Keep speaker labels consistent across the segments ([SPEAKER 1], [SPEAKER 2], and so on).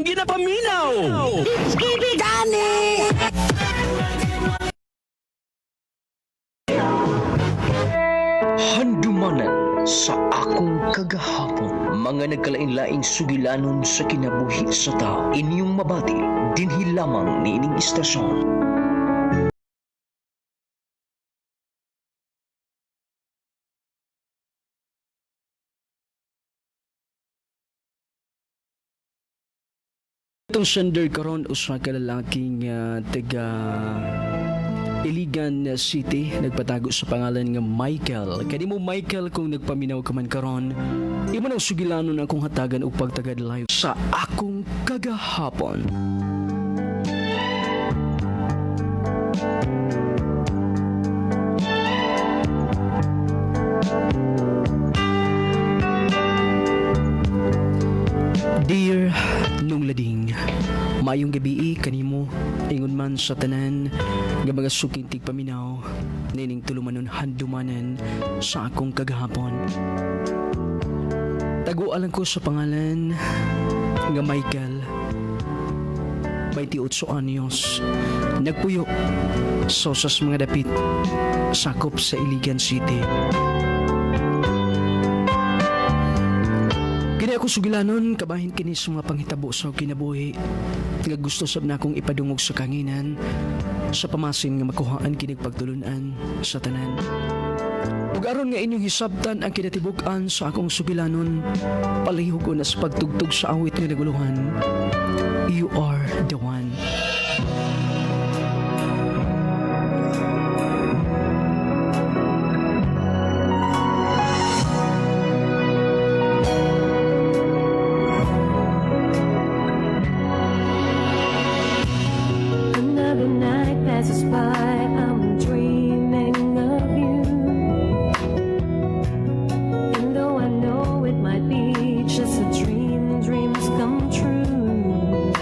[SPEAKER 1] ginapaminaw.
[SPEAKER 2] It's Dani!
[SPEAKER 3] Handumanan sa akong kagahapon, mga nagkalain-laing sugilanon sa kinabuhi sa tao, inyong mabati dinhi lamang niining istasyon.
[SPEAKER 4] Itong sender karon usa ka lalaking taga Iligan City, nagpatago sa pangalan nga Michael. Kanimo Michael, kung nagpaminaw ka man karon, imo nang sugilanon akong hatagan og pagtagad live sa akong kagahapon. Dear Nung Lading, maayong gabii kanimo, ingon man sa tanan nga mga suking tigpaminaw nining tulumanon handumanan sa akong kagahapon. Taguan lang ko sa pangalan nga Michael, 28 anyos, nagpuyo sa usas mga dapit, sakop sa Iligan City. Kini ako sugilanon, kabahin kini sa mga panghitabo sa kinabuhi nga gusto sab na akong ipadungog sa kanginan sa pamasin nga makuhaan kinig pagtulunan sa tanan. Ug aron nga inyong hisabtan ang kinatibuk-an sa akong sugilanon, palihog ko na sa pagtugtog sa awit nga naguluhan, "You Are the One."
[SPEAKER 5] Another night passes by, I'm dreaming of you. And though I know it might be just a dream, dreams come true.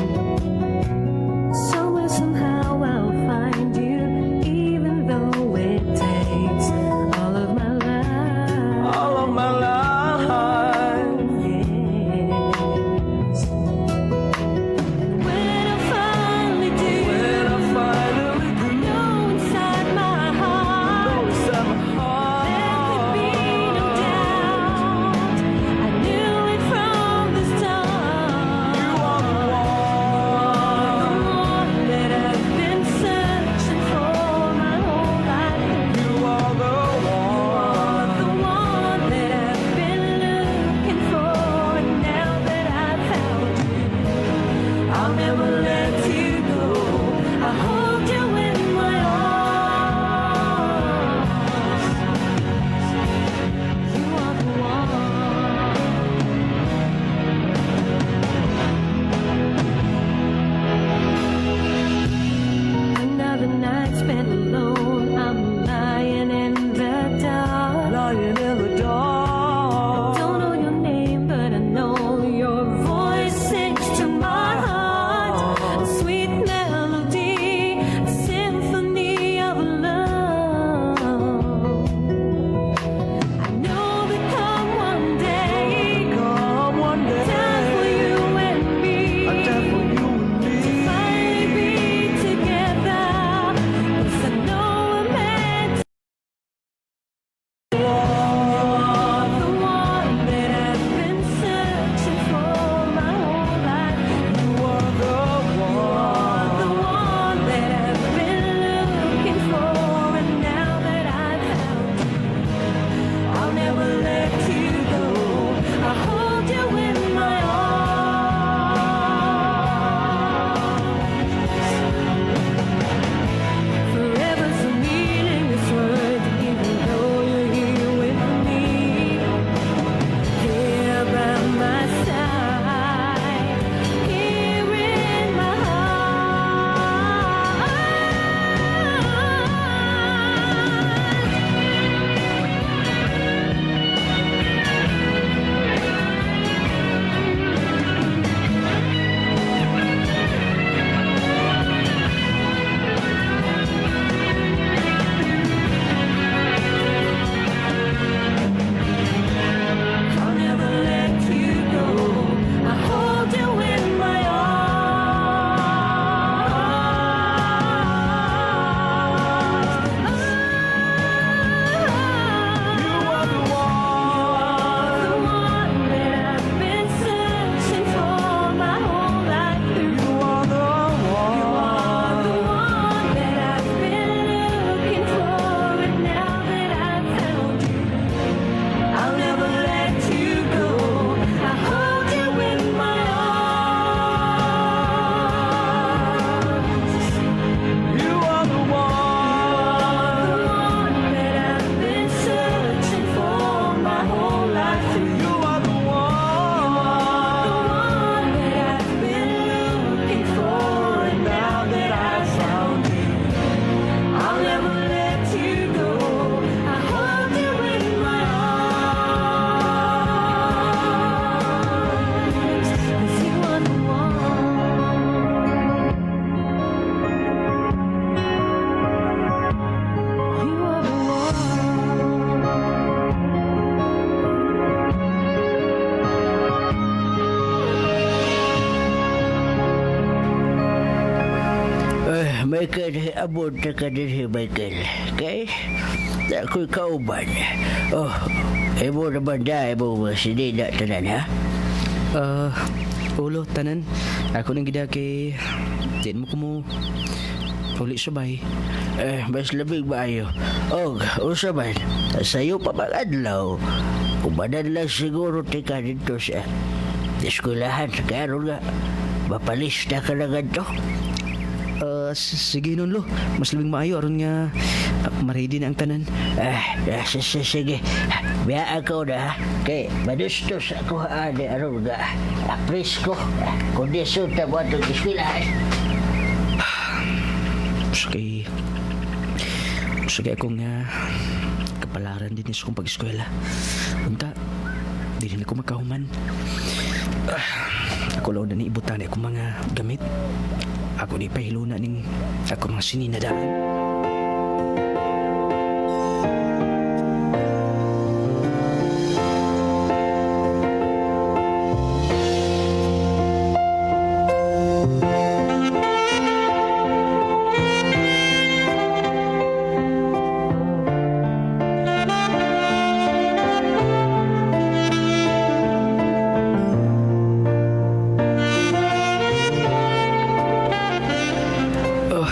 [SPEAKER 1] Michael, abot na ka din, Michael. Kay, ako'y kauban. Oh, imo naman na, imo sinina tanan, ha?
[SPEAKER 4] Ah, ulo, tanan. Ako nang gida kay din mo kumo uli sabay.
[SPEAKER 1] Eh, mas labing maayo. Og, usa man, sayo pa bang adlaw? Umanan lang siguro tika dito sa eskwelahan. Kaya ron nga, mapalista ka na ganito.
[SPEAKER 4] Ah, sige nun lo. Mas labing maayo aron nga maready na ang tanan.
[SPEAKER 1] Ah, sige. Biya ako na, ha? Kay, manustos ako ani aron nga. Presko. Kondisyon ta mo itong eskwelahan.
[SPEAKER 4] Sige. Sige akong kapalaran din sa akong pag-eskwela. Unta, di rin ako makahuman. Ah, ako lang na niibutan akong mga gamit. Ako ni pahiluna ning ako mga sininadaan.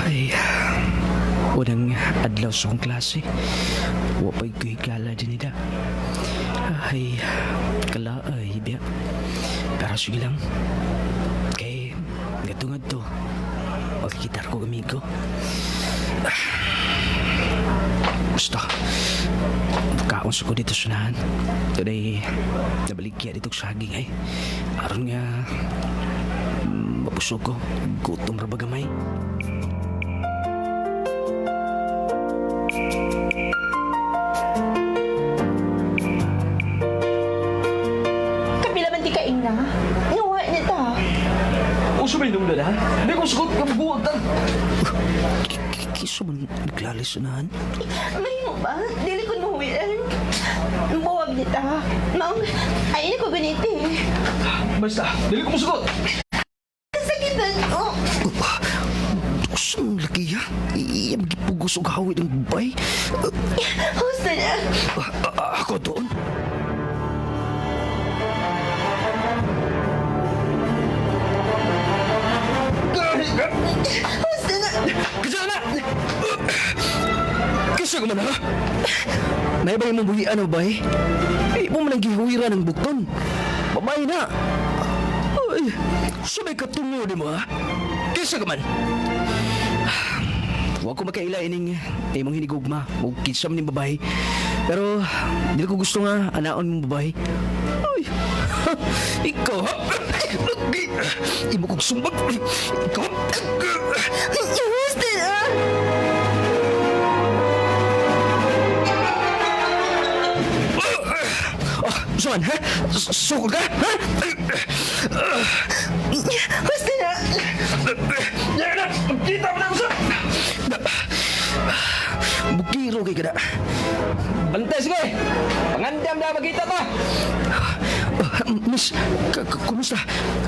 [SPEAKER 4] Ay, unang adlaw sa akong klase. Wa pa'y kuhigala din nila. Ay, kala ay biya. Pero sige lang. Kay, ngadto to. Magkikitar ko amigo. Ah, basta, kaon sa ko dito sunahan. Today, nabaligya dito sa saging ay. Aron nga, mabusog ko. Gutom ra ba gamay?
[SPEAKER 6] Kapila man di ka ingna. Ngawa ni ta.
[SPEAKER 3] Uso may nung ha? Hindi ko sugot ka mabuwag ta.
[SPEAKER 4] Kisa man naglalis sunahan.
[SPEAKER 6] Mahimo ba? Dili ko mahuwian. Buwag ni ta. Maong, ay ko ganiti.
[SPEAKER 3] Basta, dili ko musugot.
[SPEAKER 6] Kasakitan ko.
[SPEAKER 4] Usang lagi ha? Iya, magipugos og hawid ang babay.
[SPEAKER 6] Husto na.
[SPEAKER 4] Ako doon?
[SPEAKER 6] Husto na.
[SPEAKER 4] Kisa na! Kisa ko man ha? Naibay mo buhian ang babae? Eh, mo man ang gihuwira ng bukton. Babae na! Ay, sumay katungo di mo ha? Kisa ka man! Huwag ko makaila ining imong hinigugma o kinsa man ning babae. Pero dili ko gusto nga anaon mong babae. Ay, ikaw ha? Imo kong sumbag. Ikaw.
[SPEAKER 6] Husto na.
[SPEAKER 4] Oh, Suan, ha? Sukol ka? Ha?
[SPEAKER 6] Husto na.
[SPEAKER 4] Kita mo na ako sa... Bukiro kay kada.
[SPEAKER 3] Bantay sige. Pangandam na magita ta.
[SPEAKER 4] Miss, kumusta?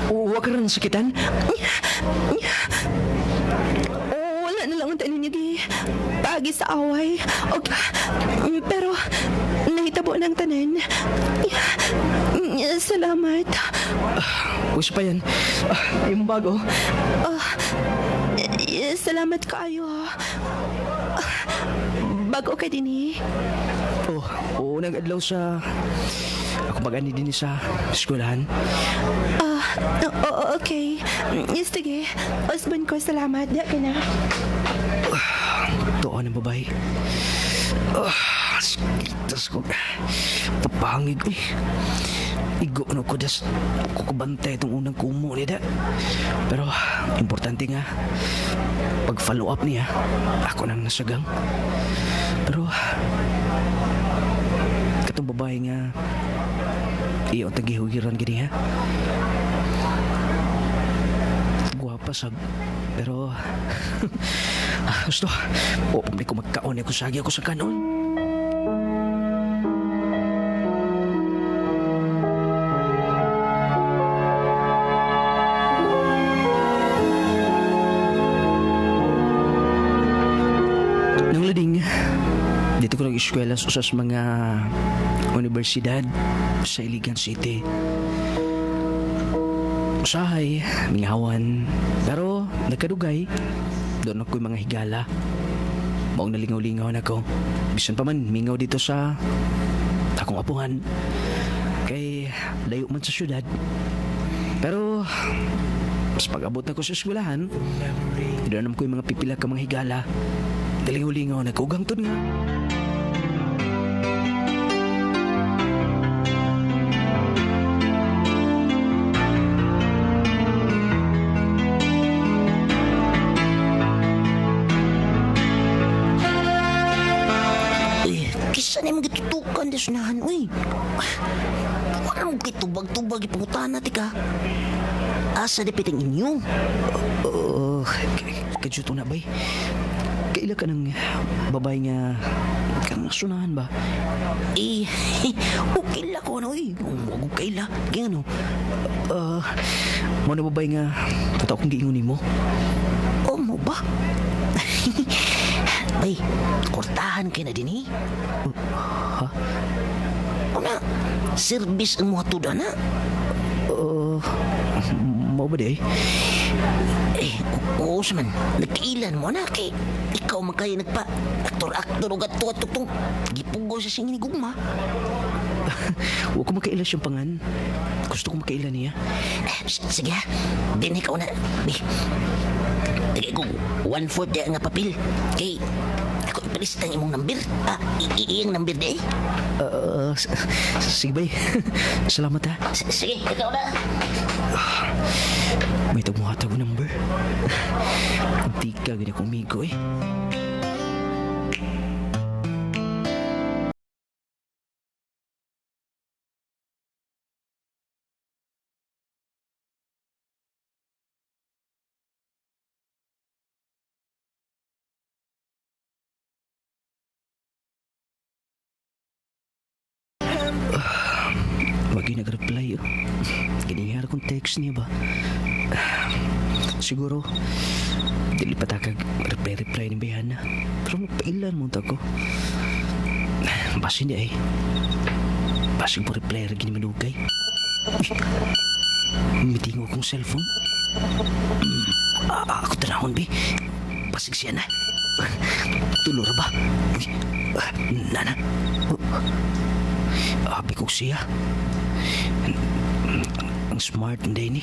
[SPEAKER 4] Huwag ka rin sakitan?
[SPEAKER 6] Oh, wala na lang ang tanin niya gi. Pagi sa away. Og, pero, nahitabo ng tanan. Salamat.
[SPEAKER 4] Uso pa yan. Ah, yung bago.
[SPEAKER 6] Salamat kaayo. Bago ka din eh.
[SPEAKER 4] Oh, unang adlaw sa... Ako mag-ani din sa eskwelahan.
[SPEAKER 6] Ah, oo, okay. Sige. Usbon ko, salamat. Di ka na.
[SPEAKER 4] Tuon ang babae. Ah, tas ko. Papangig eh. Igo no ko das. Kukubantay itong unang kumo niya da. Pero importante nga, pag follow up niya, ako nang nasagang. Pero katong babae nga, iyo ang tagihugiran gini ha. Guwapa sab. Pero gusto, o hindi ko magkaon ako sagi ako sa kanon. Dito ko nag-eskwela sa usas mga universidad sa Iligan City. Usahay, mingawan. Pero nagkadugay, doon ako'y mga higala. Maong nalingaw-lingaw na ko. Bisan pa man, mingaw dito sa akong apuhan. Kay layo man sa syudad. Pero mas pag-abot na ko sa eskwelahan, doon naman ko yung mga pipila ka mga higala. Nalingaw-lingaw na ko. Ugangtod nga.
[SPEAKER 2] Uy, kisa na yung gitutukan di sunahan, uy. Wala mo kay tubag-tubag ipangutana, tika. Asa di piting inyo?
[SPEAKER 4] Oh, kadyo na bay. Kaila ka ng babae nga kanang sunahan ba?
[SPEAKER 2] Eh, okay lang ko ano, uy. Huwag ko kaila. Kaya ano?
[SPEAKER 4] Mo na babae nga totoo kong giingon nimo.
[SPEAKER 2] O mo ba? Bay, kortahan kay na din eh.
[SPEAKER 4] Ha?
[SPEAKER 2] Una, service ang mga tuda na.
[SPEAKER 4] Mao ba di ay?
[SPEAKER 2] Eh, oo sa man. Nagkailan mo na kay ikaw man kayo nagpa aktor-aktor o gato at tong gipugo sa singin ni Gugma.
[SPEAKER 4] Huwag ko makaila siyang pangan. Gusto ko makaila niya.
[SPEAKER 2] Eh, sige ha, din ikaw na. Bi, tagay ko 1/4 di nga papel. Kay, ako ipalista ang imong number. Ah, iyang number di eh.
[SPEAKER 4] Sige bay. Salamat ha.
[SPEAKER 2] Sige, ikaw na.
[SPEAKER 4] May tagmuhatag ko number. Di ka gani akong migo eh. Wag yung nag-reply oh. Ginihar kong text niya ba? Siguro, dili pa takag reply-reply ni Bayana. Pero magpailan mo ko. Basin di ay. Basig po reply rin gini manugay. Uy, mitingo kong cellphone. Ako tanahon, bi. Basig siya na. Tulor ba? Uy, nana. Abi ko siya. Ang smart hindi ni.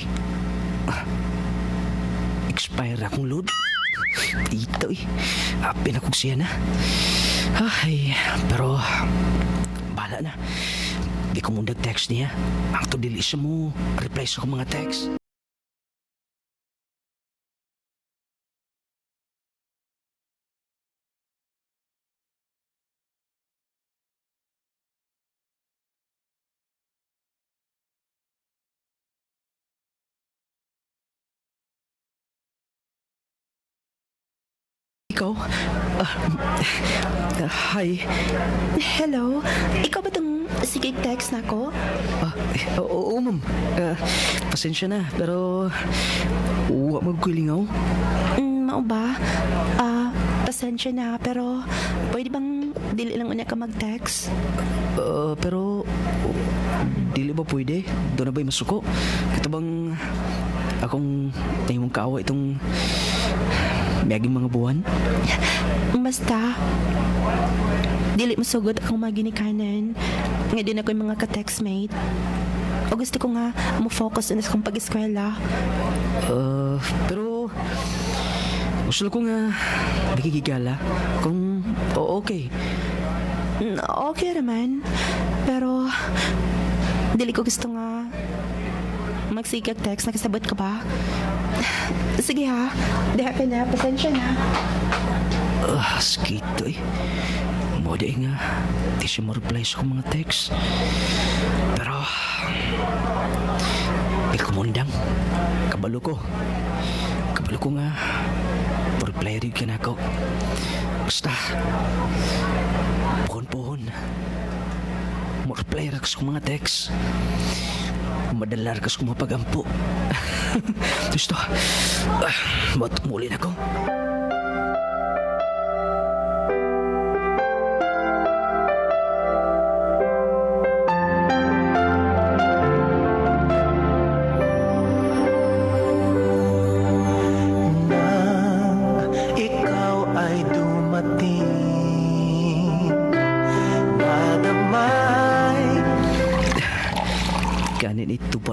[SPEAKER 4] Expire akong load. Dito eh. Happy na kong siya na. Ay, pero bahala na. Di ko mundag text niya. Ang to dili siya mo. Reply sa akong mga text. Ikaw? Hi.
[SPEAKER 6] Hello? Ikaw ba tong sige text na ko?
[SPEAKER 4] Oo, ma'am. Pasensya na, pero wa magkulingaw.
[SPEAKER 6] Mao ba? Pasensya na, pero pwede bang dili lang una ka mag-text?
[SPEAKER 4] Pero dili ba pwede? Doon na ba'y masuko? Ito bang akong nahimong kaawa itong miyaging mga buwan?
[SPEAKER 6] Basta, dili masugod akong mga ginikanan. Nga din ako yung mga ka-textmate. O gusto ko nga mo-focus na sa akong pag-eskwela.
[SPEAKER 4] Pero gusto ko nga nagigigala kung okay.
[SPEAKER 6] Okay naman. Pero, dili ko gusto nga magsigag text. Nakasabot ka ba? Sige ha. Diha ka na. Pasensya na.
[SPEAKER 4] Skito eh. Modi nga. Di siya mo-reply sa akong mga text. Pero, di ko mundang. Kabalo ko. Kabalo ko nga. Mo-reply rin ka na ako. Basta, puhon-puhon. Mo-reply ra ka sa akong mga text. Madalar ka sa akong mga pag-ampo. Gusto, ba't muli na ko?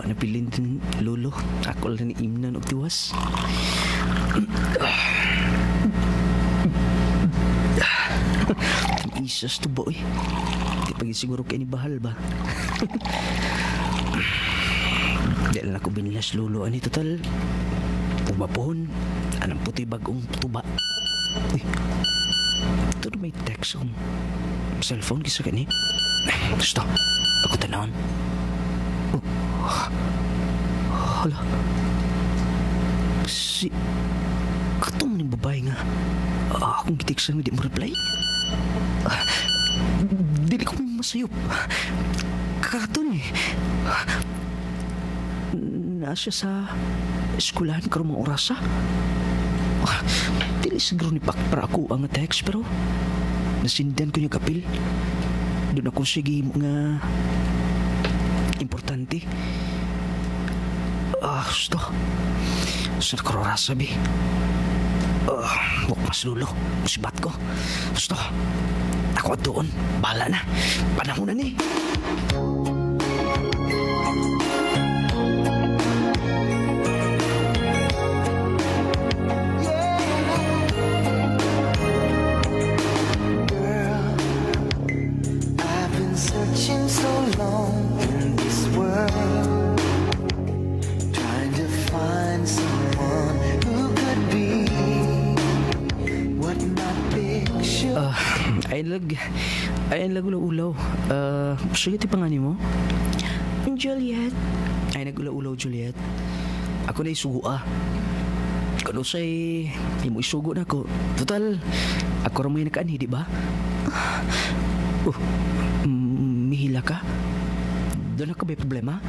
[SPEAKER 4] tuba na pilin din, lolo. Ako lang ni Imnan og tiwas. Isas tuba eh. Di pag siguro kay ni bahal ba? Di lang ako binlas lolo ani total. Umapohon, anang puti bagong tuba. Uy, ito na may text akong cellphone kisa kani. Ay, gusto, ako tanawon. Oh, hala. Si, katong ni babae nga. Akong giteksan nga di mo reply. Dili ko masayop. Kato ni. Naa siya sa eskwelahan karong mga orasa. Dili siguro ni Pakpra ako ang text pero nasindan ko niya kapil. Doon ako sige nga importante. Gusto. Sa karong orasa, bi. Wak mas lulo. Musibat ko. Gusto. Ako at doon. Bahala na. Panahon na ni.
[SPEAKER 7] Girl, I've been searching so long in this world, trying to find someone who could be what my picture.
[SPEAKER 4] Ay lag. Ay lag ulaw-ulaw. Sige ti pangani mo?
[SPEAKER 6] Juliet.
[SPEAKER 4] Ay nag-ulaw-ulaw, Juliet. Ako na isugo ah. Kano say, imo isugo na ako. Total, ako ra may nakaanhi, di ba? Oh, mihila ka? Doon ako may problema?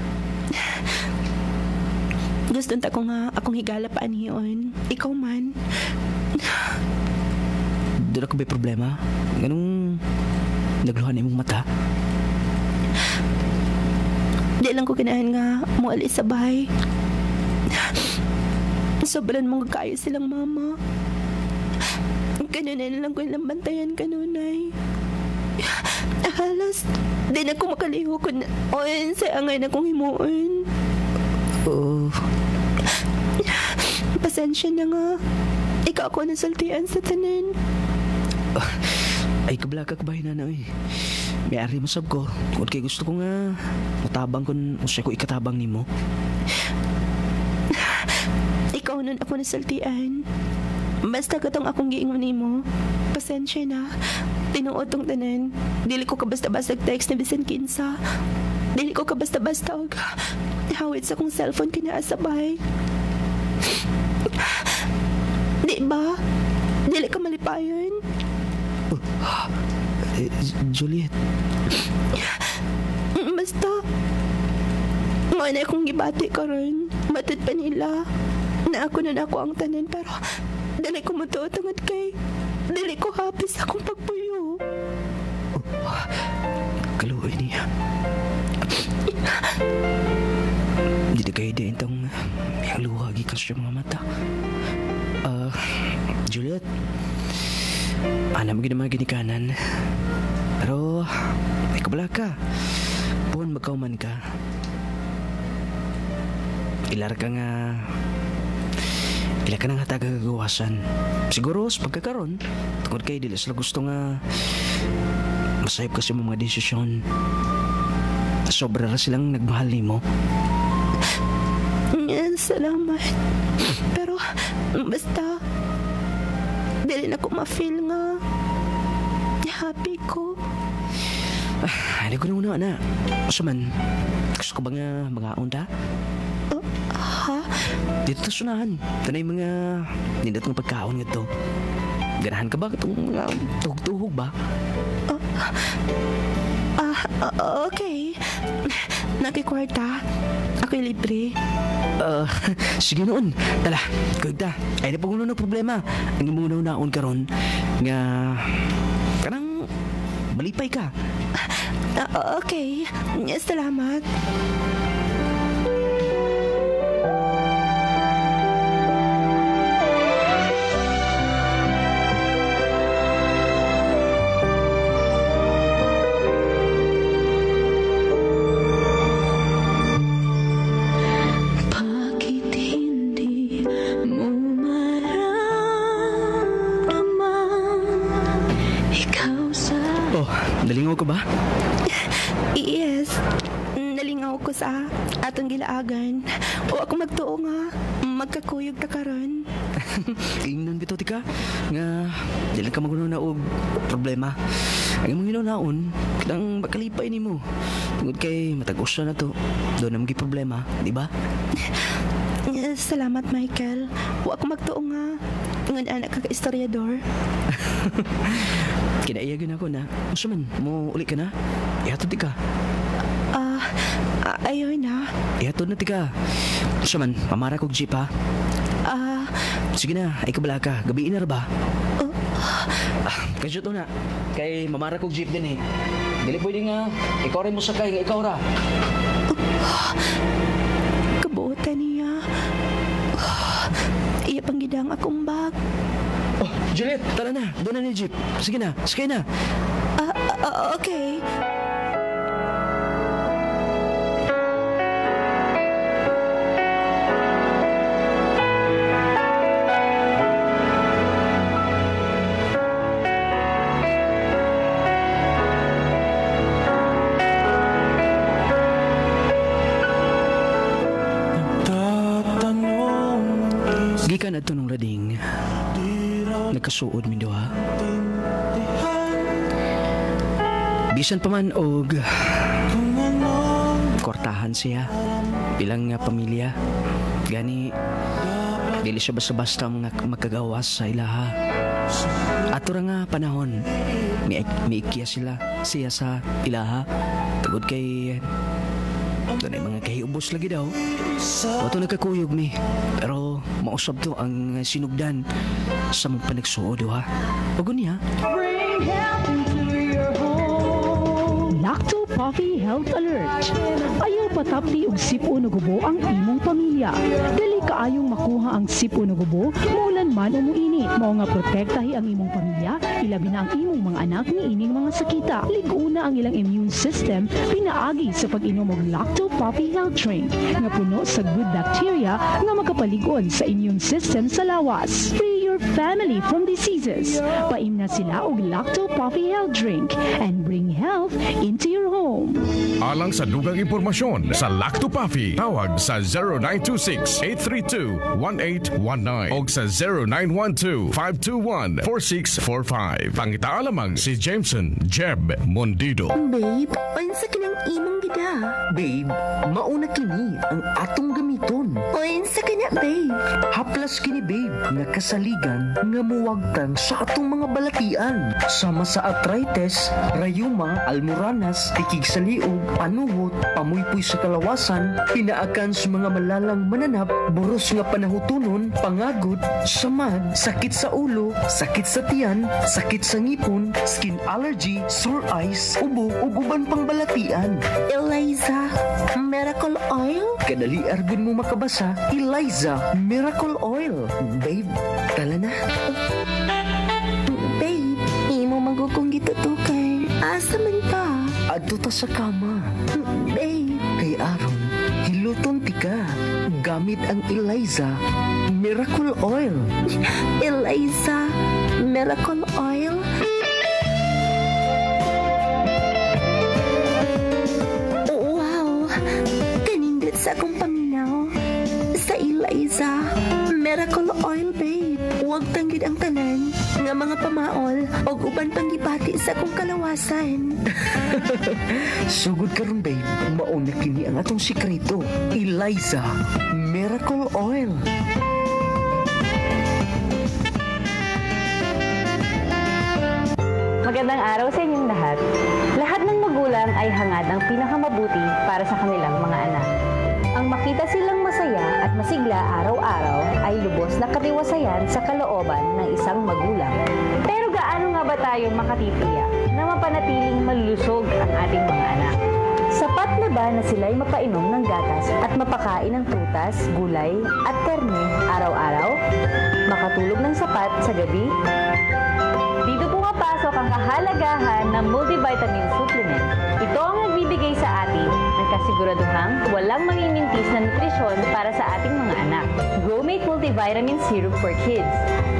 [SPEAKER 6] Gusto ta ko nga akong higala pa anhion. Ikaw man.
[SPEAKER 4] Doon ako may problema? Ganong nagluhan imong mata?
[SPEAKER 6] Di lang ko ganahan nga moalis sa bahay. Sobrang mga kayo silang mama. Kanunay na lang ko ilang bantayan kanunay. Halos, di na ko makaliho kun oin sa angay na kong himuon.
[SPEAKER 4] Oh,
[SPEAKER 6] Pasensya na nga. Ikaw ako nasultian sa tanan.
[SPEAKER 4] Ay kablaka ka ba hinana oy. May ari mo sab ko. Kung kay gusto ko nga mutabang kun usa ko ikatabang nimo.
[SPEAKER 6] Ikaw nun ako nasultian. Basta katong akong giingon nimo. Pasensya na. Tinuod tong tanan. Dili ko ka basta-basta text na bisan kinsa. Dili ko ka basta-basta og hawit sa akong cellphone kinaasabay. Di ba? Dili ka malipayon.
[SPEAKER 4] Juliet,
[SPEAKER 6] Basta, nga na akong gibati karon. Matod pa nila na ako na ako ang tanan pero dili ko mutuo tungod kay dili ko happy sa akong pagpuyo.
[SPEAKER 4] Kaluoy niya. Di na kayo din itong luha gikas siya mga mata. Juliet, alam mo mga ginikanan. Pero, may kabala ka. Puon magkauman ka. Ilar ka nga... Ila ka nang hatag kagawasan. Siguro sa pagkakaroon, tungod kay dili sila gusto nga masayop kasi mga desisyon. Sobra ra silang nagmahal nimo.
[SPEAKER 6] Salamat. Pero basta dili na ko ma-feel nga happy ko.
[SPEAKER 4] Ay, ko na una na. Asa man, gusto ko ba nga mga unta?
[SPEAKER 6] Ha?
[SPEAKER 4] Dito ta sunahan. Ito na yung mga nindot ng pagkaon nga to. Ganahan ka ba? Itong mga tuhog-tuhog ba?
[SPEAKER 6] Okay. Nakikwarta. Ako'y libre.
[SPEAKER 4] Sige noon. Tala, kagda. Ay, na pag na problema. Ang imong naon karon nga kanang malipay ka.
[SPEAKER 6] Okay. Salamat.
[SPEAKER 4] Oh, nalingaw ka ba?
[SPEAKER 6] Yes. Nalingaw ko sa atong gilaagan. O ako magtuo nga magkakuyog ta karon.
[SPEAKER 4] Ingnon bitaw tika nga dili ka maguno na og problema. Ang imong hinunaon kanang makalipay nimo. Tungod kay matag usa na to. Doon na problema, di ba?
[SPEAKER 6] Salamat, Michael. Wa ako magtuo nga ngan anak ka ka istoryador.
[SPEAKER 4] Kinaiya gyud ako na. Unsa man mo uli ka na? Ihatod ti ka.
[SPEAKER 6] Ah, ayaw na.
[SPEAKER 4] Ihatod na ti ka. Unsa man pamara kog jeep ha.
[SPEAKER 6] Ah,
[SPEAKER 4] Sige na, ay kabala ka. Gabi na ra ba? Ah, kadyot na. Kay mamara kog jeep din eh. Dili pwede nga ikaw rin mo sakay nga ikaw ra.
[SPEAKER 6] Kabuotan niya. Iya panggidang akong bag.
[SPEAKER 4] Oh, Juliet, tara na. Doon na ni jeep. Sige na, sakay na.
[SPEAKER 6] Ah, ah, okay.
[SPEAKER 4] Gikan adto nung lading. Nagkasuod mi duha. Bisan pa man og kortahan siya bilang nga pamilya. Gani dili siya basta-basta mga magkagawas sa ilaha. Ato ra nga panahon miikya sila siya sa ilaha tungod kay doon ay mga kahiubos lagi daw. Wato nagkakuyog mi. Pero mausab to ang sinugdan sa mong panagsuod ha. Pagod niya.
[SPEAKER 8] Lacto Puffy Health Alert. Ayaw patapli og sipon ug ubo ang imong pamilya. Dali kaayong makuha ang sipon ug ubo, muulan man o muinit. Mao nga protektahi ang imong pamilya, ilabi na ang imong mga anak niining mga sakita. Lig-una ang ilang immune system pinaagi sa pag-inom og Lacto Puffy Health Drink nga puno sa good bacteria nga makapalig-on sa immune system sa lawas. Free your family from diseases. Paimna sila og Lacto Puffy Health Drink and bring health into your home.
[SPEAKER 9] Alang sa dugang impormasyon sa Lactopafi, tawag sa 0926-832-1819 o sa 0912-521-4645. Pangitaa lamang si Jameson Jeb Mondido.
[SPEAKER 6] Babe, unsa kinang imong gida?
[SPEAKER 3] Babe, mauna kini ang atong gamiton.
[SPEAKER 6] Unsa kana, babe?
[SPEAKER 3] Haplas kini babe, nakasaligan nga muwagtang sa atong mga balatian. Sama sa arthritis, rayuma, almoranas, tikig sa liog, panuhot, pamuypuy sa kalawasan, pinaakan sa mga malalang mananap, buros nga panahutunon, pangagod, samad, sakit sa ulo, sakit sa tiyan, sakit sa ngipon, skin allergy, sore eyes, ubo, ug uban pang balatian.
[SPEAKER 6] Eliza, Miracle Oil?
[SPEAKER 3] Kadali argon mo makabasa, Eliza Miracle Oil. Babe, tala na.
[SPEAKER 6] Babe, imo magukong gitutukan. Asa man ka?
[SPEAKER 3] Adto ta sa kama.
[SPEAKER 6] Babe,
[SPEAKER 3] Kay aron, hiluton tika. Gamit ang Eliza Miracle Oil.
[SPEAKER 6] Eliza, Miracle Oil? Wow! Kanindot sa akong paminaw. Sa Eliza, Miracle Oil, babe. Huwag tanggid ang tanan nga mga pamaol og uban pang gibati sa akong kalawasan.
[SPEAKER 3] Sugod karon babe, mauna kini ang atong sikreto. Eliza Miracle Oil.
[SPEAKER 5] Magandang araw sa inyong lahat. Lahat ng magulang ay hangad ang pinakamabuti para sa kanilang mga anak. Ang makita silang masaya at masigla araw-araw ay lubos na katiwasayan sa kalooban ng isang magulang. Pero gaano nga ba tayo makatitiyak na mapanatiling malulusog ang ating mga anak? Sapat na ba na sila'y mapainom ng gatas at mapakain ng prutas, gulay at karne araw-araw? Makatulog ng sapat sa gabi? Dito pumapasok ang kahalagahan ng multivitamin supplement. Ito ang nagbibigay sa atin ng kasiguraduhang walang mamimintis na nutrisyon para sa ating mga anak. Growmate Multivitamin Syrup for Kids.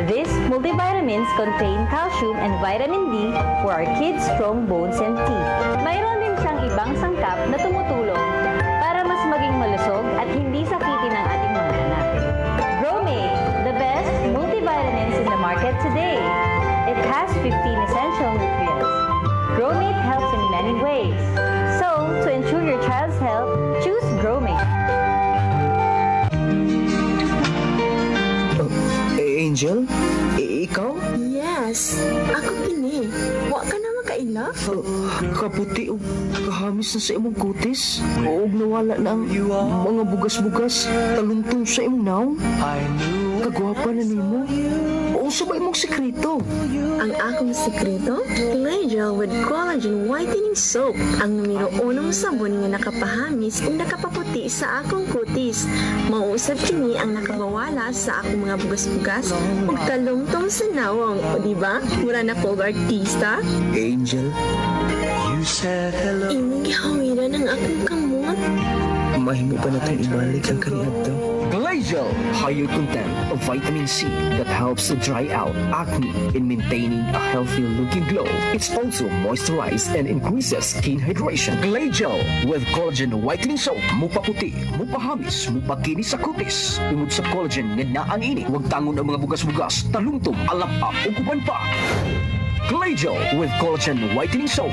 [SPEAKER 5] These multivitamins contain calcium and vitamin D for our kids' strong bones and teeth. Mayroon din siyang ibang sangkap na tumutulong para mas maging malusog at hindi sakitin ang ating mga anak. Growmate, the best multivitamins in the market today. It has 15 essential nutrients. Growmate helps in many ways. So, to ensure your child's health, choose Growmate.
[SPEAKER 3] Eh, Angel? Eh, ikaw?
[SPEAKER 6] Yes, ako kini. Wa ka na makaila?
[SPEAKER 3] Kaputi o kahamis na sa imong kutis. O nawala na ang mga bugas-bugas taluntong sa imong naong. Kagwapa na nimo. O sa ba imong sekreto?
[SPEAKER 6] Ang akong sekreto? Glacial with Collagen Whitening Soap. Ang numero unong sabon nga nakapahamis ug nakapaputi sa akong kutis. Mao usab kini ang nakawawala sa akong mga bugas-bugas ug talumtom sa nawong. O di ba? Mura na ko og artista.
[SPEAKER 3] Angel,
[SPEAKER 6] Imong gihawiran ang akong kamot.
[SPEAKER 3] Mahimo pa natong ibalik ang kaniadto. Glacial, higher content of vitamin C that helps to dry out acne in maintaining a healthy looking glow. It's also moisturized and increases skin hydration. Glacial with collagen whitening soap. Mupaputi, mupahamis, mupakinis sa kutis. Tungod sa collagen nga naa niini, wagtangon ang mga bugas-bugas, talumtom, alap-ap, ug uban pa. Glacial with collagen whitening soap.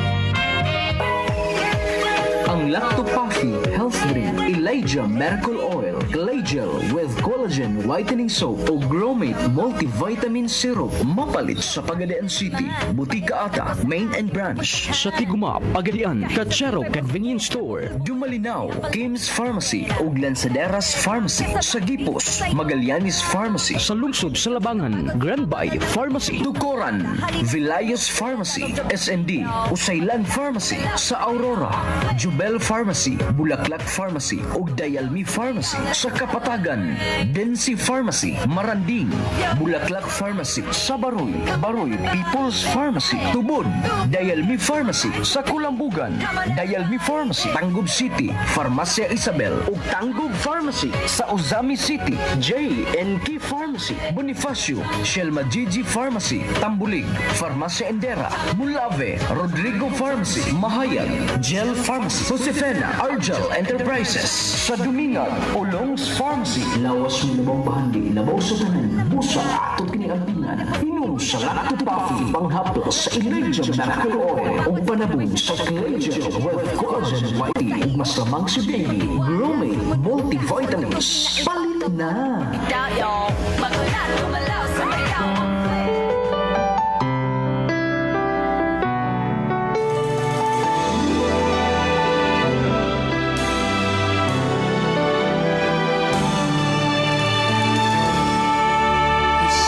[SPEAKER 3] Ang Lactopuffy Health Drink, Elijah Miracle Oil, Glacial with Collagen Whitening Soap o Growmate Multivitamin Syrup, mapalit sa Pagadian City, Butika Ata, Main and Branch. Sa Tiguma, Pagadian, Kachero Convenience Store, Dumalinao, Kim's Pharmacy ug Lanzaderas Pharmacy. Sa Gipos, Magallanes Pharmacy. Sa lungsod sa Labangan, Grand Bay Pharmacy. Tucoran, Vilayos Pharmacy, SND, Usaylan Pharmacy. Sa Aurora, Jubel Pharmacy, Bulaklak Pharmacy ug Dayalmi Pharmacy. Sa Kapatagan, Densi Pharmacy, Maranding, Bulaklak Pharmacy. Sa Baroy, Baroy People's Pharmacy. Tubod, Dayalmi Pharmacy. Sa Kulambugan, Dayalmi Pharmacy. Tangub City, Farmacia Isabel ug Tangub Pharmacy. Sa Ozami City, J and K Pharmacy. Bonifacio, Shelma Gigi Pharmacy. Tambulig, Farmacia Endera. Mulave, Rodrigo Pharmacy. Mahayag, Gel Pharmacy. Josefina, Argel Enterprises. Sa Dumingag, Olongs Pharmacy. Lawas mo labang bahandi, labaw sa tanan, busa ato kini ampingan. Inom sa Lactopuffy, panghaplos sa Elijah Miracle Oil, ug panabong sa Glacial with Collagen Whitening, ug mas lamang si Baby, Growmate Multivitamins. Palit na!
[SPEAKER 10] Down, y'all. Magulat, gumalaw, sumayaw.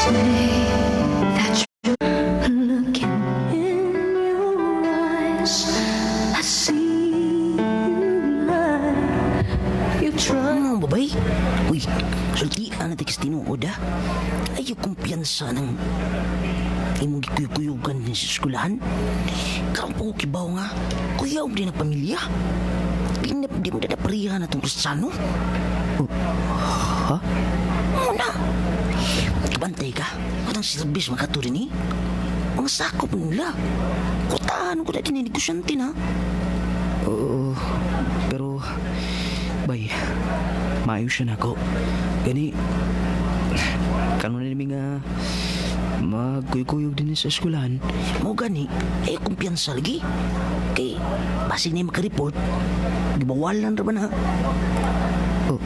[SPEAKER 11] Say that you're looking in your eyes. I see you lie. You try.
[SPEAKER 2] Ano, babay? Uy, sultian na tikas tinuod ah. Ayaw kumpiyansa ng imong gikuyukuyugan din sa eskwelahan. Karon po ko kibaw nga, kuyaw din ang pamilya. Di na, di mo na pareha na itong Kristiyano. Oh, ha? Muna. Bantay ka. Katang service makaturi ni. Mga sakop nila. Kutahan ko na din negosyante na.
[SPEAKER 4] Oo, pero, bay, maayo siya nako. Gani, kanon na nimi nga magkuyog-kuyog din sa eskwelahan.
[SPEAKER 2] Mao gani, ay kumpiyansa lagi. Kay, basig na makareport, gibawalan ra ba na?
[SPEAKER 4] Oh,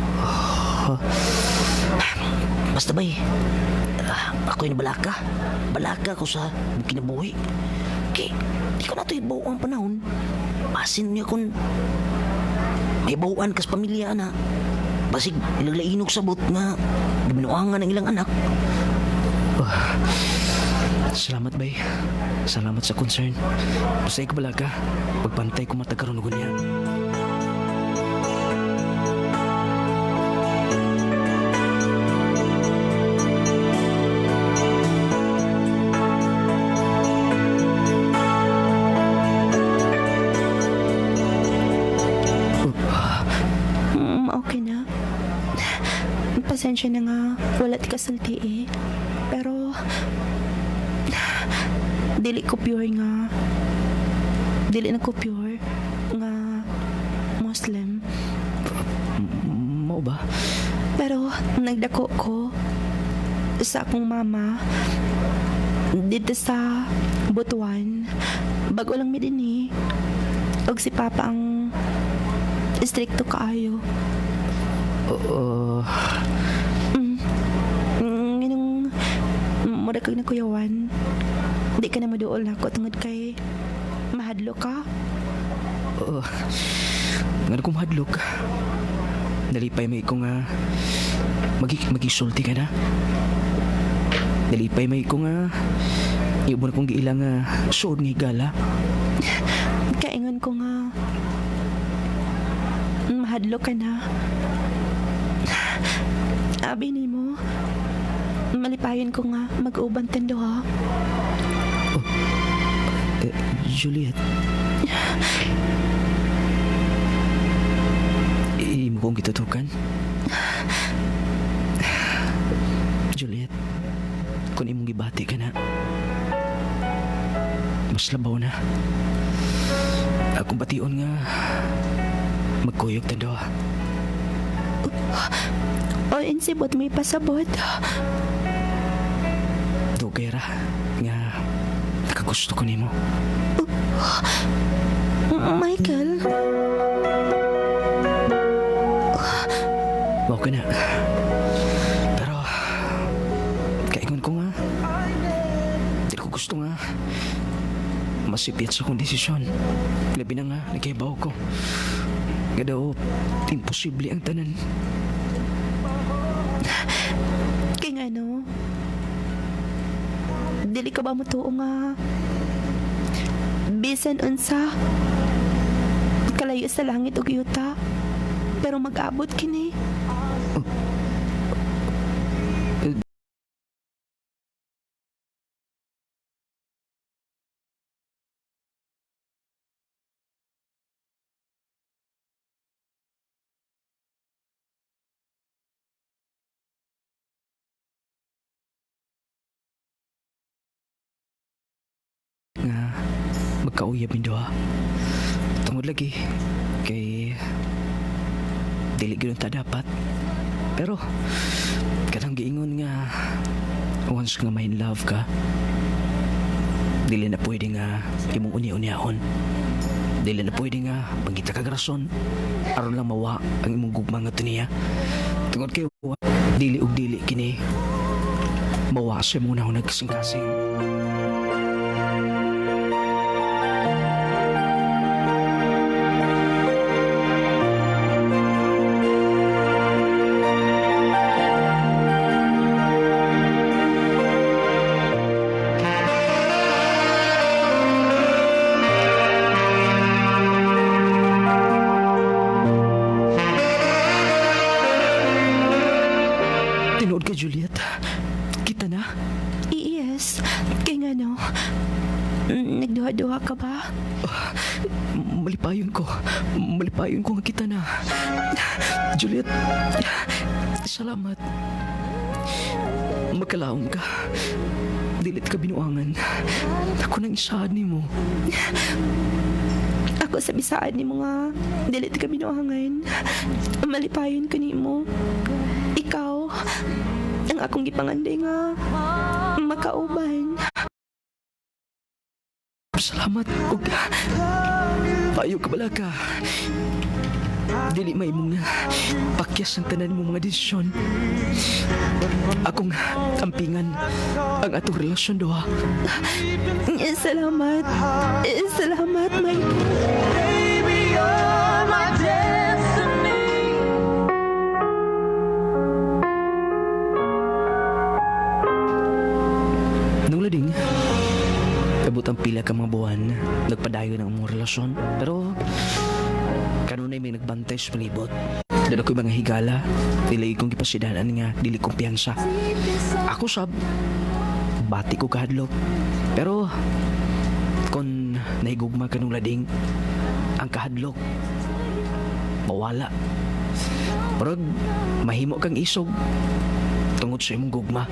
[SPEAKER 4] ha?
[SPEAKER 2] Basta bay, ako'y nabalaka. Balaka ko sa kinabuhi. Kay, di ko na ito ibaw ang panahon. Basin niya kung may bawaan kas pamilya na. Basig, ilang sabot nga gibinuangan ang ilang anak.
[SPEAKER 4] Oh, salamat, bay. Salamat sa concern. Basta ikaw balaka. Pagpantay ko matagkaroon ko niya.
[SPEAKER 6] Pasensya na nga, wala ti kasulti eh. Pero, dili ko pure nga, dili na ko pure nga Muslim.
[SPEAKER 4] Mao ba?
[SPEAKER 6] Pero nagdako ko sa akong mama dito sa Butuan. Bago lang mi dinhi. Og si Papa ang stricto kaayo.
[SPEAKER 4] Oo.
[SPEAKER 6] Nganong mura kag nakuyawan. Di ka na maduol nako tungod kay mahadlok ka.
[SPEAKER 4] Oo. Ngano kung mahadlok? Nalipay may ko nga magisulti ka na. Nalipay may ko nga iyo mo na kong giila nga suod nga higala.
[SPEAKER 6] Kaingon ko nga mahadlok ka na. Abi nimo, malipayon ko nga mag-uban tando ha.
[SPEAKER 4] Eh, Juliet. Imo kong gitutukan. Juliet, kung imong gibati ka na, mas labaw na. Akong bation nga, magkuyog ta duha.
[SPEAKER 6] O insibot may pasabot.
[SPEAKER 4] Dugay ra nga nakagusto ko nimo.
[SPEAKER 6] Michael.
[SPEAKER 4] Mao ka na. Pero, kaingon ko nga, di ko gusto nga masipit sa akong desisyon. Labi na nga, nagkahibaw ko. Nga daw, imposible ang tanan.
[SPEAKER 6] Kay nga no, dili ka ba motuo nga bisan unsa kalayo sa langit ug yuta, pero mag-abot kini.
[SPEAKER 4] Nga magkauyab ni duha. Tungod lagi kay dili gyud ta dapat. Pero kanang giingon nga once nga may in love ka, dili na pwede nga imong uni-uniahon. Dili na pwede nga mangita kag rason aron lang mawa ang imong gugma ngadto niya. Tungod kay dili og dili kini mawa sa imong unahon nagkasing-kasing. Tinuod ka, Juliet. Kita na.
[SPEAKER 6] Yes. Kay nga no, nagduha-duha ka ba?
[SPEAKER 4] Malipayon ko. Malipayon ko nga kita na. Juliet, salamat. Magkalaom ka. Dilit ka binuangan. Ako nang isaad nimo.
[SPEAKER 6] Ako sa bisaad nimo nga dilit ka binuangan. Malipayon ko nimo. Ikaw ang akong gipanganday nga makauban.
[SPEAKER 4] Salamat ug payo ka bala ka. Dili may mong pakyas ang tanan mo mga desisyon. Akong ampingan ang atong relasyon duha.
[SPEAKER 6] Salamat. Salamat, Michael.
[SPEAKER 7] Baby, you're my destiny.
[SPEAKER 4] Nung lading, abot ang pila ka mga buwan, nagpadayon ang among relasyon. Pero, kanunay may nagbantay sa palibot. Dala ko'y mga higala, dili kong gipasidanan nga, dili kumpiyansa. Ako sab, bati ko kahadlok. Pero, kung nahigugma ka nung lading, ang kahadlok, mawala. Murag mahimo kang isog tungod sa imong gugma.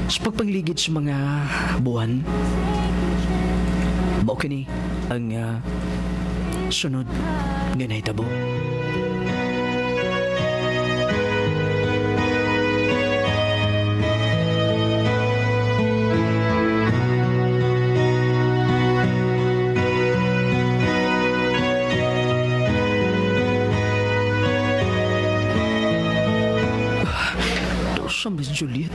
[SPEAKER 4] Sa pagpangligid sa mga buwan, mao kini ang sunod nga nahitabo. Sa Miss Juliet,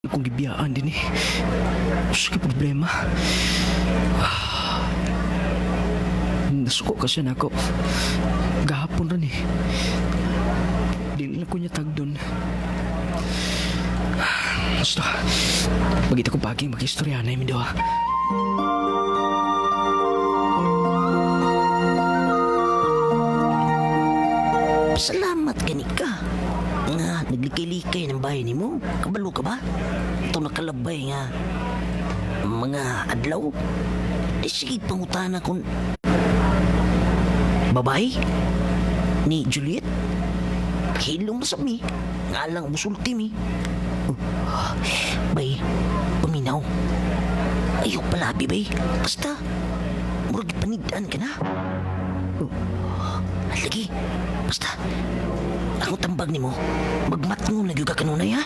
[SPEAKER 4] kung gibiyaan din eh. Sige problema. Nasuko kasi na ako. Gahapon rin eh. Di na ko niya tag doon. Basta, magita ko paging mag-istorya na yung doha.
[SPEAKER 2] Salamat gani ka. Nga, naglikay-likay ng bahay nimo. Kabalo ka ba? Ito nakalabay nga mga adlaw. Di sige pangutana kung babae ni Juliet. Hilong na sa mi. Nga lang musulti mi. Oh, bay, paminaw. Ayaw palabi, bay. Basta, murag panidaan ka na. Oh, lagi, basta, ako tambag nimo, magmatngon na gyud ka kanunay, ha?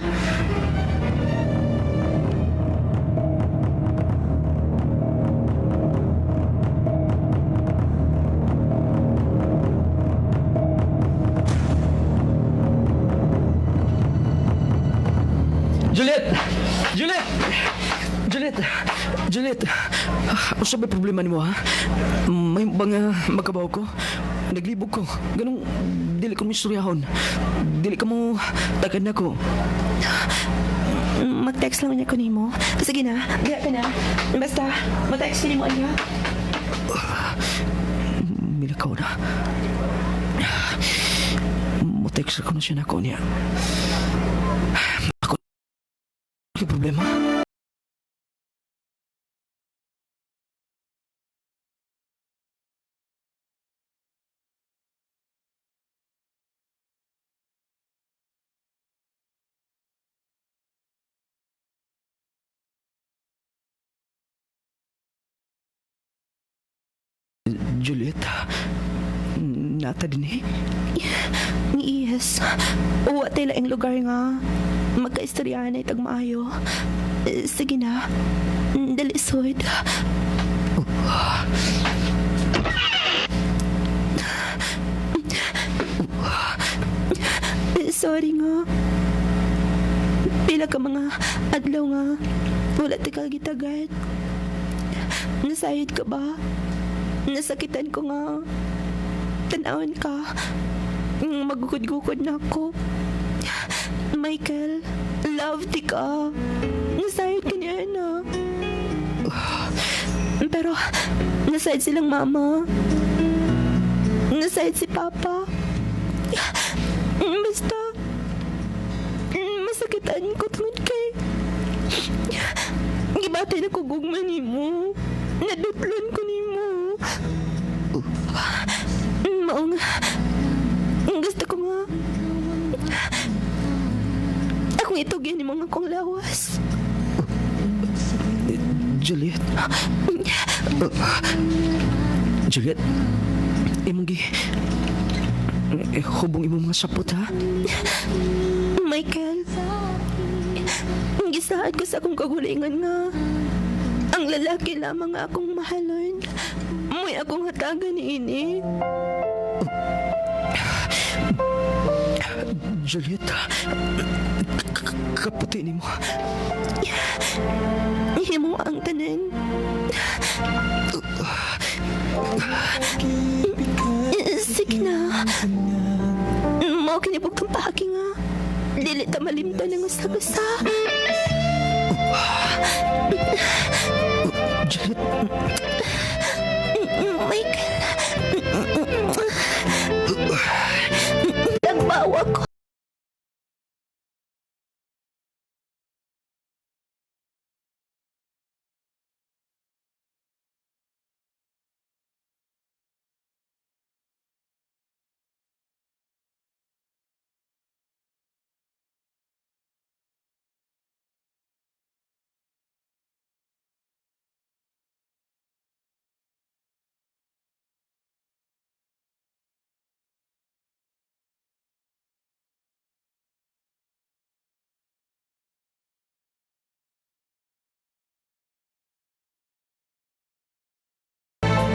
[SPEAKER 4] Juliet! Juliet! Juliet! Juliet! Unsa ba problema nimo ha? May bang magkabaw ko? Naglibog ko. Ganong dili ko mistoryahon. Dili ka mo tagad na ko.
[SPEAKER 6] Mag-text lang niya ko nimo. Sige na, diha ka na. Basta, mag-text nimo niya.
[SPEAKER 4] Milakaw na. Mo-text ko na siya na ako niya. Ako may problema. Juliet, nata din eh.
[SPEAKER 6] Yes. Uwa tayo laing lugar nga. Magkaistoryahan ay tagmaayo. Sige na. Dali, sod. Sorry nga. Pila ka mga adlaw nga. Wala ta ka gitagad. Nasayod ka ba? Nasakitan ko nga. Tanawon ka. Magugod-gugod na ako. Michael, love di ka. Nasayod ka niya na. Pero, nasayod silang mama. Nasayod si papa. Basta, masakitan ko tungod kay gibati na ko gugma nimo. Nadutlon ko nimo. Mao nga, gusto ko nga akong itugyan ni mga akong lawas.
[SPEAKER 4] Juliet. Juliet, imong gi hubong imong mga sapot ha?
[SPEAKER 6] Michael, gisaad ko sa akong kagulingan nga ang lalaki lamang nga akong mahalon. Mo'y akong hatagan ni ini.
[SPEAKER 4] Juliet, kaputi nimo.
[SPEAKER 6] Himo ang tanan. Sige na. Mao kini bugtong paagi nga. Dili ta malimtan ang usa-usa.
[SPEAKER 4] Juliet,
[SPEAKER 6] Michael. Nagbawa ko.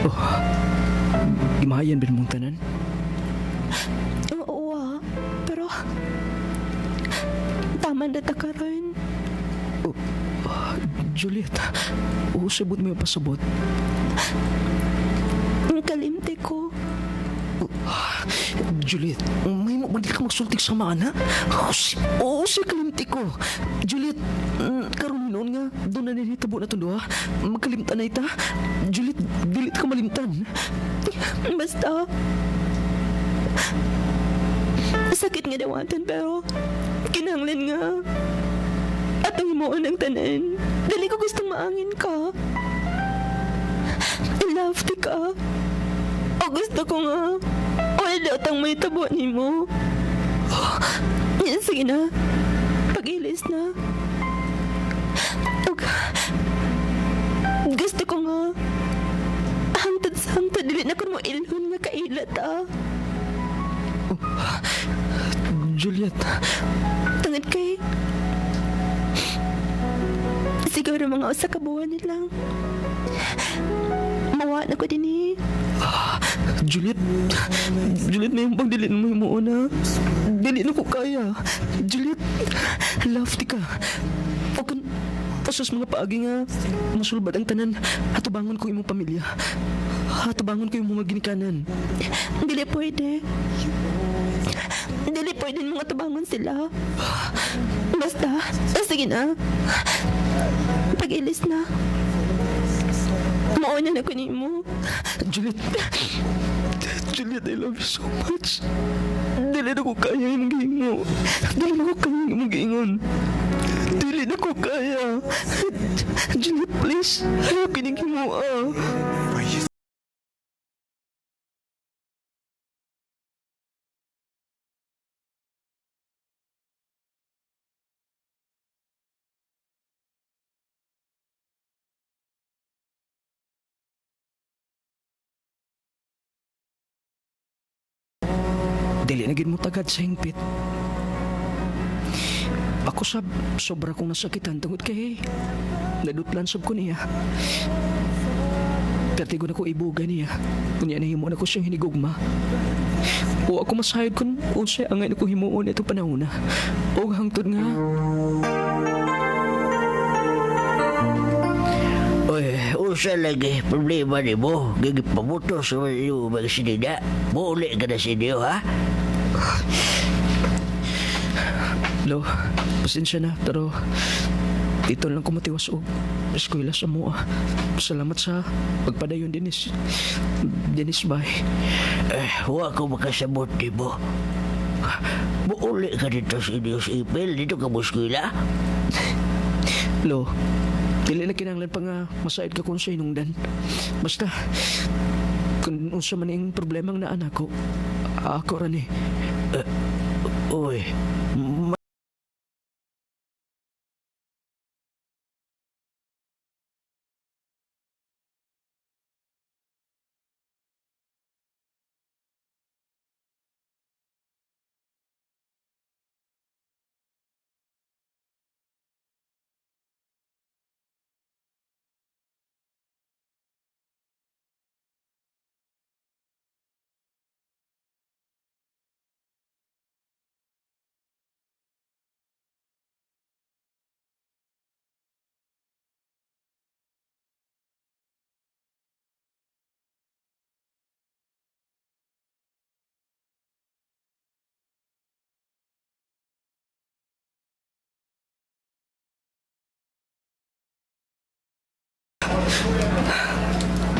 [SPEAKER 4] Oh, gimahayan ba mong tanan?
[SPEAKER 6] Oo ah. Pero, tama na ta karon.
[SPEAKER 4] Oh, Juliet, usabot mo yung pasabot.
[SPEAKER 6] Ang kalimti ko.
[SPEAKER 4] Juliet, may mo ba di ka magsultik sa mana? Oo, si kalimti ko. Juliet, karon noon nga, doon na ninitabo na itong duha. Magkalimtan na ita. Juliet, dili ka malimtan.
[SPEAKER 6] Basta, sakit nga dawatan pero kinahanglan nga atong himuon ang tanan. Dili ko gustong maangin ka. I love ti ka. O gusto ko nga wala daw tang may tabo nimo. Sige na. Pag-ilis na. Og, gusto ko nga hangtod sa hangtod dili na ko mo ilhon nga kailat ah.
[SPEAKER 4] Juliet,
[SPEAKER 6] Tungod kay siguro mga usa ka buwan lang. Mawa na ko din eh.
[SPEAKER 4] Juliet, Juliet, may bang dili mo himuon na? Dili na ko kaya. Juliet, love ti ka. O kan, pasas mga paagi nga, masulbad ang tanan, hatubangon ko imong pamilya. Hatubangon ko imong mga ginikanan.
[SPEAKER 6] Dili pwede. Dili pwede mga tubangon sila. Basta, sige na. Pag-ilis na. Mauna na ko nimo.
[SPEAKER 4] Juliet, Juliet, I love you so much. Dili na ko kaya imong giingon. Dili na ko kaya imong giingon. Dili na ko kaya. Juliet, please. Ayaw kining himoa. Dili na gid mo tagad sa hingpit. Ako sab sobra kong nasakitan tungod kay nadutlan sab ko niya. Pertigo na ko ibuga niya. Unya nahimo na ko siyang hinigugma. O ako masayod kung unsay angay na ko himuon ito panahon na. O hangtod nga.
[SPEAKER 1] Uy, usa lagi problema ni mo. Gigipabuto sa mga iyo mga sinida. Muli ka na sa inyo, ha?
[SPEAKER 4] Lo, pasensya na, pero dito lang ko matiwas og eskwela sa mua. Salamat sa pagpadayon, Dennis. Dennis, bye.
[SPEAKER 1] Eh, wa ko makasabot ni mo. Muuli ka dito sa inyo sa ipil. Dito ka mo eskwela.
[SPEAKER 4] Lo, dili na kinahanglan pa nga masaid ka kung sa hinungdan. Basta, kung unsa man ing problemang naa nako, ako ra ni.
[SPEAKER 1] Uy,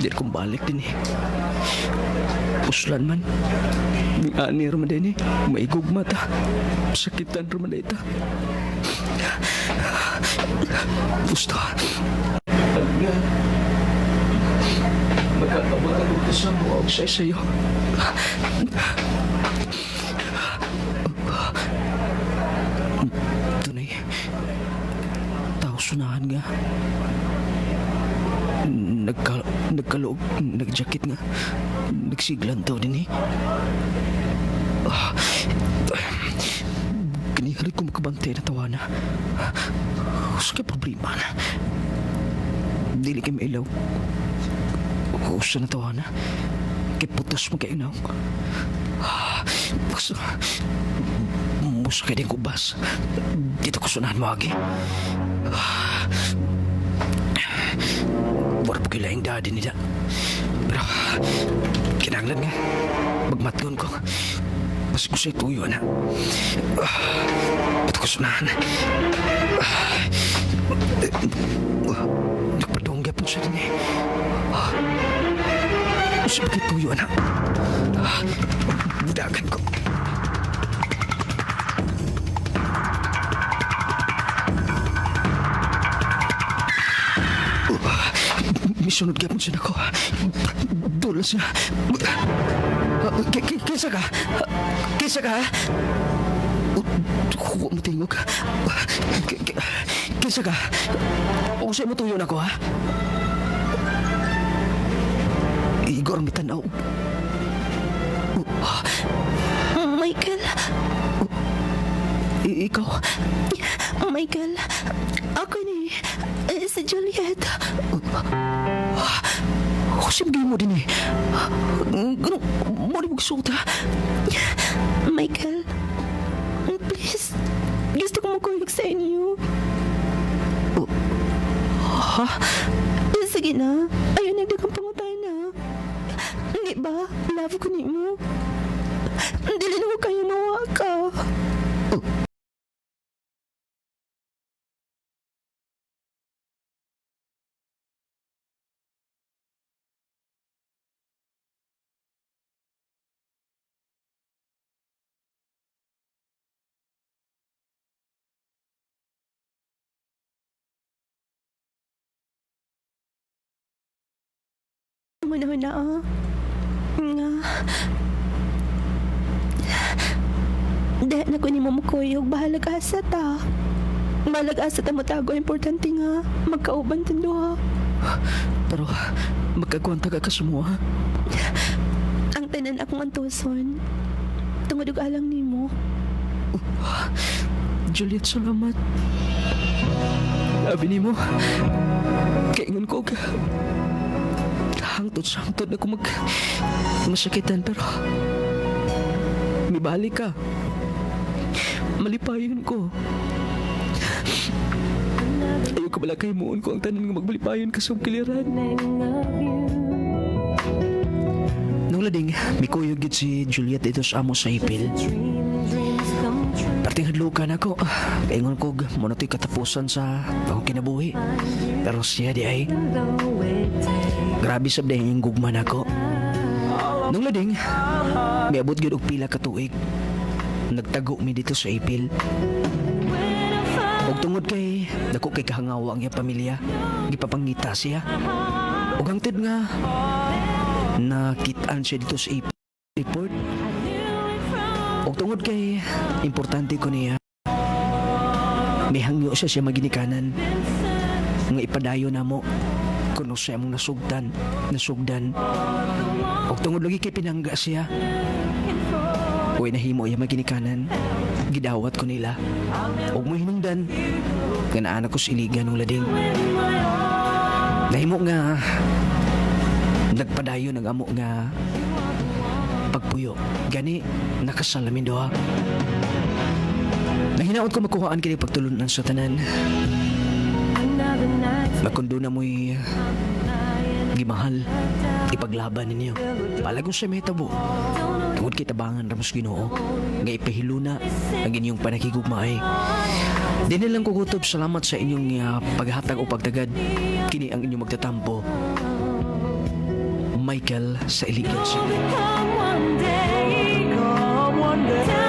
[SPEAKER 4] Di kong balik din eh. Puslan man. Ni ani raman din eh. Maigugma ta. Sakitan raman ita. Gusto. Nga. Magkakabot ako sa mga sa sayo. Tunay. Tao sunahan nga. Nagkaloob, nagjakit nga. Nagsiglan to din eh. Ganihari ko makabantay na tawana. Sa kay problema na. Dili kay mailaw. Usa na to, Ana. Kay putas mo kayo na. Basta, musa kayo din kubas. Dito ko sunahan mo, agi. Wala po kayo laing daddy nila. Pero, kinanglan nga. Magmatngon ko. Basta ko sa'yo tuyo, ana. Ba't ko sunahan? Nagpadungga po siya din eh. Sa bakit tuyo, anak? Budagan ko. Misunod gyapon siya nako. Dulas siya. Kaysa ka? Kaysa ka? Huwag mo tingog. Kaysa ka? Usay mo tuyo nako, ha? Igor, mitanaw.
[SPEAKER 6] Michael.
[SPEAKER 4] Ikaw?
[SPEAKER 6] Michael, ako ni si Juliet.
[SPEAKER 4] Kasi magiging mo din eh. Ganun, mo rin magsuot ha.
[SPEAKER 6] Michael, please, gusto ko magkuyog sa inyo.
[SPEAKER 4] Ha?
[SPEAKER 6] Sige na, ayun nagdagang pangutana. Hindi ba? Love ko ni mo. Dili na ko kayo nawa ka. Manahon na ah. Nga. Dahil na ko ni mo mukuyog, bahalag asa ta. Bahalag asa ta mo tago, importante nga. Magkauban tando ha.
[SPEAKER 4] Pero magkagwanta ka kasumuha.
[SPEAKER 6] Ang tanan akong antuson. Tungod og alang nimo.
[SPEAKER 4] Juliet, salamat. Abi nimo, kaingon ko ka. Hangtod sa hangtod na ko mag masakitan pero mibalik ka. Malipayon ko. Ayaw ka bala kay muon ko ang tanan nga magbalipayon ka sa kiliran. Nung lading, mikuyog gid si Juliet dito sa amo sa ipil. Perting hadlukan ako. Kaingon ko, muna to'y katapusan sa akong kinabuhi. Pero siya di ay. Grabe sab dahil yung gugma nako. Nung lading, miabot gyud og pila ka tuig. Nagtago mi dito sa ipil. Og tungod kay dako kay kahangawa ang iyang pamilya, gipapangita siya. Og hangtod nga nakit-an siya dito sa ipil report. Og tungod kay importante ko niya, mihangyo siya siya maginikanan nga ipadayo namo kuno siya mong nasugdan. Og tungod lagi kay pinangga siya, uy nahimo iya maginikanan, gidawat ko nila. Og mahinungdan nga naana ko sa iligan ng lading. Nahimo nga nagpadayon ang amo nga pagpuyo. Gani nakasalamin doha. Nahinaot ko makuhaan kini pagtulunan sa tanan. Makundo na mo'y gimahal, ipaglaban ninyo. Palagong sa mahitabo. Tungod kay tabangan ramos Ginoo, nga ipahiluna ang inyong panakigugmaay. Di nilang kukutob, salamat sa inyong paghatag o pagtagad. Kini ang inyong magtatampo. Michael sa Iligan City.
[SPEAKER 7] Come one day, come one day.